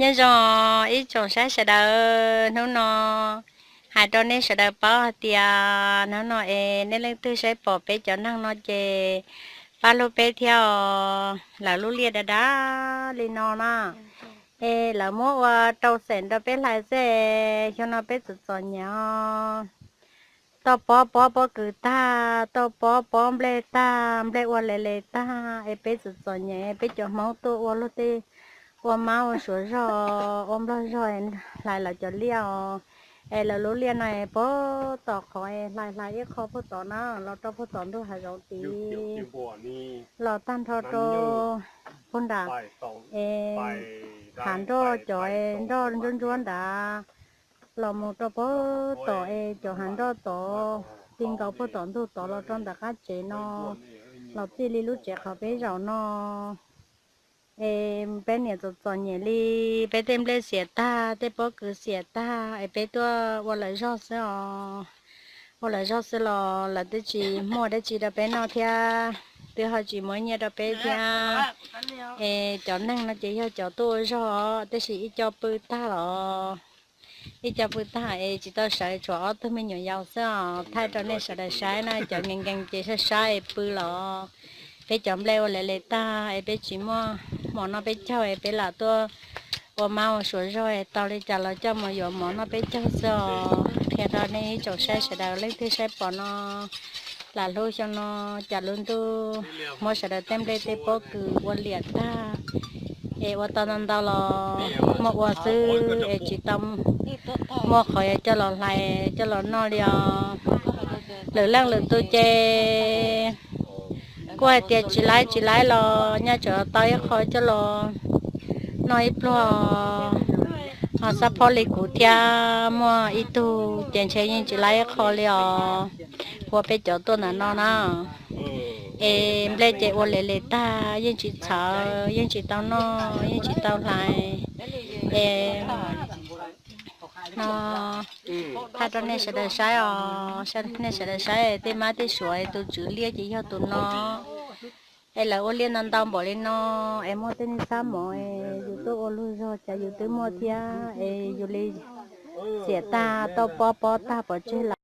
Nyob zoo ib tsoom saib sawv daws, hnub no hais rau nej sawv daws paub hais tias hnub no es nej leej twg saib pom peb cov neeg no ces pab hlub peb thiab os. Lawv lub liaj dav dav li no na, es lawv muab ua rau xeem rau peb hlais xwb. Xyoo no peb txom txom nyem os, toj pob pob pob kws tag, toj pob pob nplej tag, nplej ua le le tag, es peb txom txom nyem, peb cov Hmoob tuaj ua luag tej, ua mab ua suav zog, ua nplog zog, hlais lawv cov liaj os. Es lawv lub liaj no es puag tom qhov, hlais hlais ib qho puag tom na, los rau puag tom ntug hav zoov tid, los tag nrho rau puag nram, es hav nroj, cov nroj ntsuab ntsuab nrad, los mus rau puag tom es cov hav nroj tod, ti nkaus puag tom ntug tod los rau ntawm qab tsev no, los txij li lub tsev qhov peb zaum no. Es peb niam txom txom nyem li, peb tej nplej xiam tag, tej pob kws xiam tag, es peb tuaj ua lawv zog xwb os. Ua lawv zog xwb los lawv twb tsis muaj dab tsi rau peb noj thiab, twb ho tsis muab nyiaj rau peb thiab. Es cov neeg no ces yog cov tuaj ua zog, tab sis ib co pw tag los, ib co pw tag es tsis tau sawv, tshuav ob tug me nyuam yaus xwb os. Thaij rau nej sawv daws saib na, cov nkees nkees ces saib saib es pw los. Peb cov nplej ua le le tag es peb tsis muaj mov noj peb caug es peb lam tuaj ua mab ua suav zog es tau li cas los coj mus yuav mov noj peb caug xwb os. Qhia rau nej ib tsoom saib sawv daws leej twg saib pom no, lam hlub xyoo no cas lub ntuj muab sawv daws tej nplej tej pob kws ua liam tag, es ua tau ntau ntau los muaj ua xwb es tsis tau muaj qhov yuav coj los hlais coj los noj li os. Lwm leej lwm tus ces kuj hais tias tsis laib tsis laib los nyaj tseem tau ib qho coj los noj ib pluag. Ho xab phob li kuv thiab muaj ib tug ces ntshe yeej tsis laib ib qho li os. Ua peb cov tuaj ntawm no na, es nplej ces ua le le tag, yeej tsis txhawv, yeej tsis tau noj, yeej tsis tau hlais. Es no thaij rau nej sawv daws saib os, nej sawv daws saib tej mab tej suav, tus tswv liaj ces yog tus no. Es lawv ua liaj ntau ntau npaum li no, es muaj tej neeg txhab mov, yus tuaj ua luag zog cas yus twb muaj thiab, es yus li xiam tag tau pob pob tag pov tseg lawm.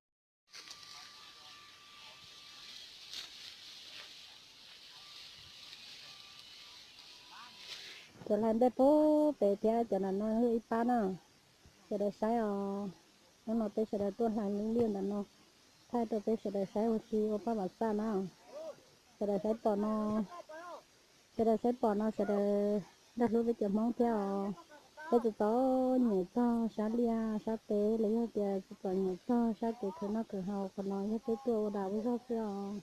Cov hlais nplej puag pem thiab cov ntawm no yog ib pab na, sawv daws saib os. Hnub no peb sawv daws tuaj hlais lub liaj ntawm no, thaij rau peb sawv daws saib ua si ua paj vam xaj na. Sawv daws saib pom no, sawv daws saib pom no sawv daws nrog hlub peb cov Hmoob thiab os. Peb txom txom nyem txog sab liaj sab teb los yog tias txom txom nyem txog sab kev khwv noj khwv haus, qhov no yog peb tuaj ua dag ua zog xwb os.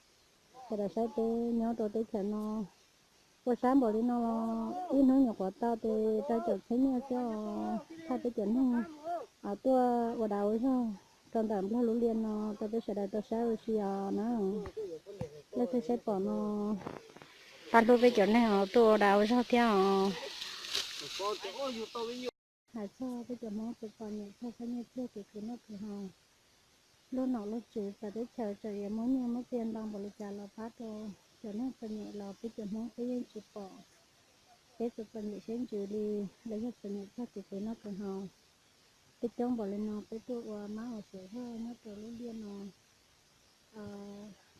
Sawv daws saib peb nyob rau teb chaws no ua sab npaum li no, ib hnub nyuam qhuav tau tes rau caum txhiab nyiaj xwb os. Thaij peb cov neeg tuaj ua dag ua zog rau ntawm nplog lub liaj no rau peb sawv daws tau saib ua si os na. Leej twg saib pom no, pab hlub peb cov neeg os, tuaj ua dag ua zog thiab os. Hais txog peb cov Hmoob txom txom nyem txog txhiab nyiaj txiag kev khwv noj khwv haus, luag nom luag tswv txawv teb chaws tseem yuav muab nyiaj muab txiag ntau npaum li cas los pab rau cov neeg txom nyem los peb cov Hmoob peb yeej tsis pom. Peb txom txom nyem siab ntsws li, los yog txom nyem txog kev khwv noj khwv haus. Peb coob npaum li no peb tuaj ua mab ua suav zog nyob rau lub liaj no.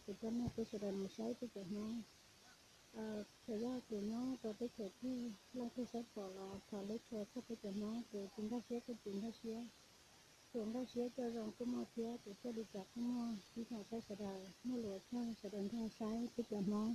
Kuv coj nej peb sawv daws mus saib peb cov Hmoob. Txawm yog tus nyob rau teb chaws twg, leej twg saib pom los thov lub tshua txog peb cov Hmoob, tus tsis nkag siab kuj tsis nkag siab, tus nkag siab coj zoo kuj muaj thiab tus coj li cas kuj muaj. Ib tsoom saib sawv daws muaj lus ua tsaug sawv daws nrog saib peb cov Hmoob.